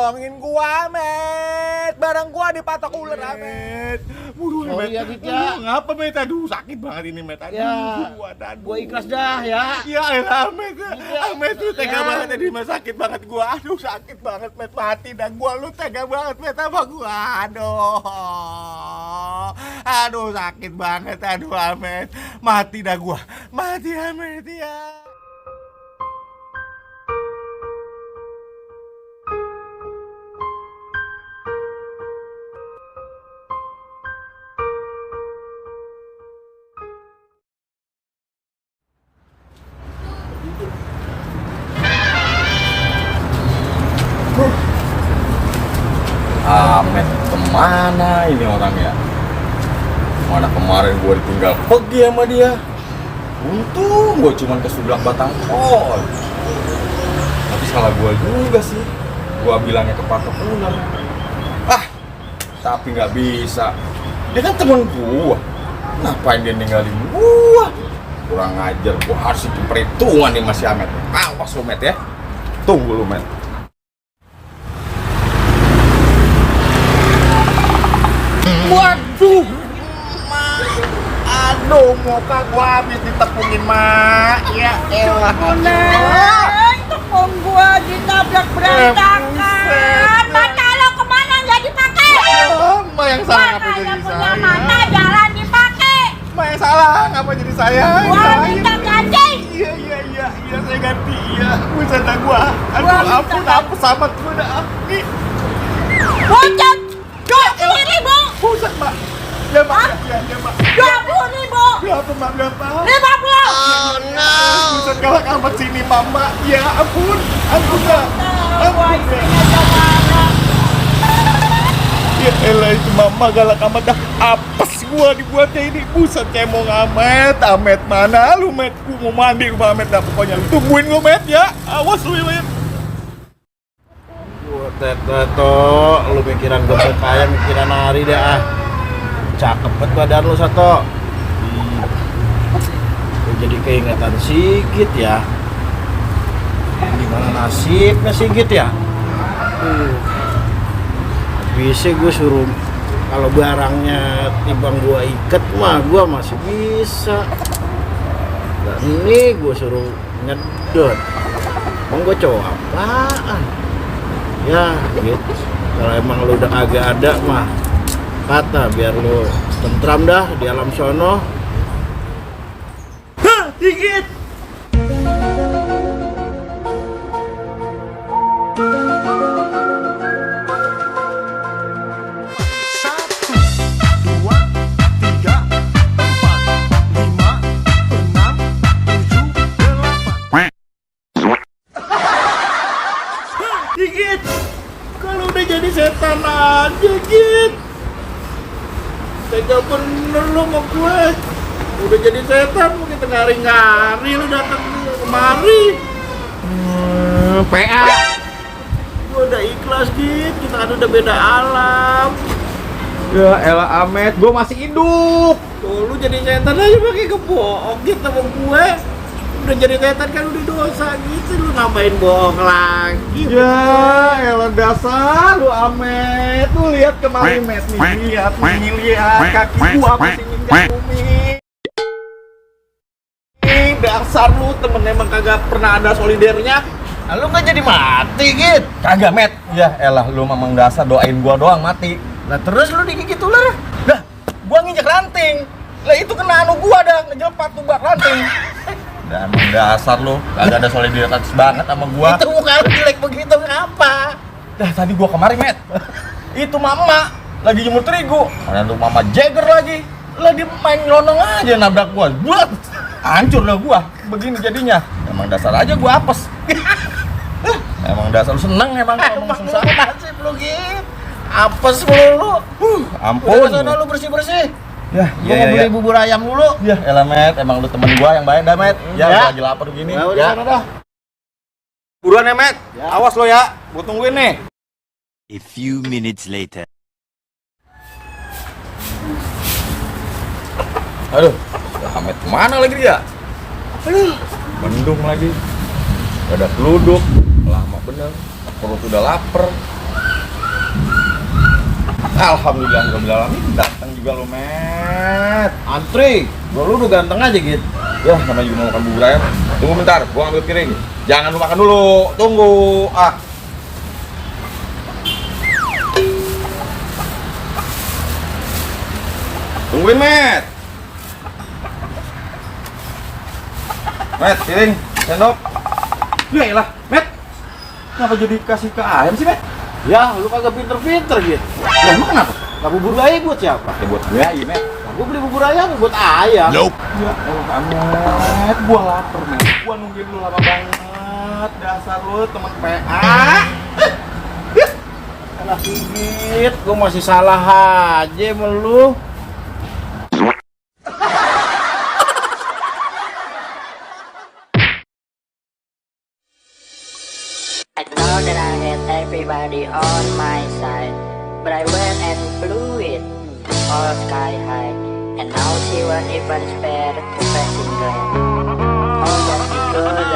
tolongin gua, Met. Barang gua dipatok ular, Met. Oh iya, Dit ya. Ngapa, Met? Aduh, sakit banget ini, Met. Aduh, Ya, gua ikhlas dah ya. Ya elah, Met. Met, lu tega banget tadi, Met. Sakit banget gua. Aduh, sakit banget, Met. Mati dah gua. Lu tega banget, Met, sama gua. Aduh, sakit banget. Aduh, Met. Mati dah gua. Mati, Met, ya. Ahmed kemana ini orangnya? Mana kemarin gue ditinggal pergi sama dia. Untung gue cuma ke sebelah batang pohon. Tapi salah gue juga sih. Gue bilangnya kepatok ular. Tapi nggak bisa. Dia kan temen gue. Ngapain dia ninggalin gue? Kurang ajar. Gue harus bikin perhitungan nih Mas Ahmed. Awas lu, Met, ya. Tunggu lu, Met. Waduh, aduh, muka gua habis ditepungin, Mak. Ya elah. Tepung gua ditabrak berantakan. Mata lo kemana nggak dipakai? Ma yang salah ngapa jadi Makanya punya saya? mata jalan dipakai. Ma yang salah ngapa jadi saya? Gua minta ganti. Iya, saya ganti. Iya, buset dah gua. Gua Aduh, minta ampun, sama gua dah. Nih, Bocet 20.000. buset, Mak. Ya, Mak. Ya, Mak. 20.000. Berapa, Mak? Berapa? 50. Oh no. Buset galak amat sini, Mama. Ya ampun. Ampun dah. Gua istrinya gimana? Ya elah, itu Mama galak amat dah. Apes gua dibuatnya ini. Buset cemong Amet. Amet mana lu, Met? Gua mau mandi rumah Amet dah pokoknya. Lu tungguin gua, Met, ya. Awas lu, Met. Teto, lu mikiran gue kaya, mikiran hari deh ah. Cakep banget badan lu, Sato. Lu jadi keingetan Sigit ya. Gimana nasibnya Sigit ya? Bisa gue suruh, kalau barangnya timbang gue iket mah gue masih bisa. Dan ini gue suruh nyedot. Emang gue cowok apaan? Ya gitu, kalau emang lu udah kagak ada mah kata biar lu tentram dah di alam sono. Hah, Sigit. Git, kalau udah jadi setan aja Git. Tega bener lu sama gue. Udah jadi setan mungkin ngari-ngari lu datang kemari. PA. Gue udah ikhlas Git, kita kan udah beda alam. Ya elah, Amet, gua masih hidup. Tuh lu jadi setan aja pakai kebohong Git sama gue. Udah jadi setan kan udah dosa gitu, lu nambahin bohong lagi. Ya elah, dasar lu, Amet. Lu lihat kemarin, Met, nih. Lihat kaki gua masih nginjak bumi. Dasar lu, temen emang kagak pernah ada solidernya. Nah, lu kan jadi mati Git. Kagak, Met. Ya elah, lu memang dasar doain gua doang mati. Lah terus lu digigit ular? Dah, gua nginjek ranting. Lah itu kena anu gua dah, ngejelpat tuh bak ranting. Dah, emang dasar lu, kagak ada solidaritas banget sama gua. Itu muka lu jelek begitu kenapa? Dah, tadi gua kemarin, Met. Itu mama lagi jemur terigu. Ada tuh mama Jagger lagi. Lagi main nyelonong aja nabrak gua. Buat hancur lah gua. Begini jadinya. Emang dasar aja gua apes. Emang dasar lu seneng emang kalau Emang susah. nasib lu Git. Apes lu. Ampun. Udah sana lu bersih-bersih. Ya, Gua mau beli bubur ayam dulu. Ya, elah, Met, emang lu temen gua yang baik dah, Met. Ya, Ya. gua lagi lapar begini. Ya udah sana dah. Buruan ya, Met. Ya. Awas lo ya. Gua tungguin nih. A few minutes later. Aduh, Ahmed kemana lagi dia? Aduh, mendung lagi. Gak ada peluduk. Lama bener. Perut udah lapar. Alhamdulillah datang juga lo, Met. Antri, gua lu udah ganteng aja gitu. Ya, namanya juga mau makan bubur ayam. Tunggu bentar, gua ambil piring. Jangan lu makan dulu, tunggu. Tungguin, Met. Met, piring, sendok. Ya elah, Met. Kenapa jadi kasih ke ayam sih, Met? Ya, lu kagak pinter-pinter gitu. Lah, emang kenapa? Lah bubur ayam buat siapa? Ya buat gue aja, Met. Lah gua beli bubur ayam buat ayam. Ya elah, Met. Gua lapar, Met. Gua nungguin lu lama banget. Dasar lu teman PA. Alah Sigit, gua masih salah aja sama lu. I thought that I had everybody on my side, but I went and blew it all sky high, and now she won't even spare the passing glance. All just because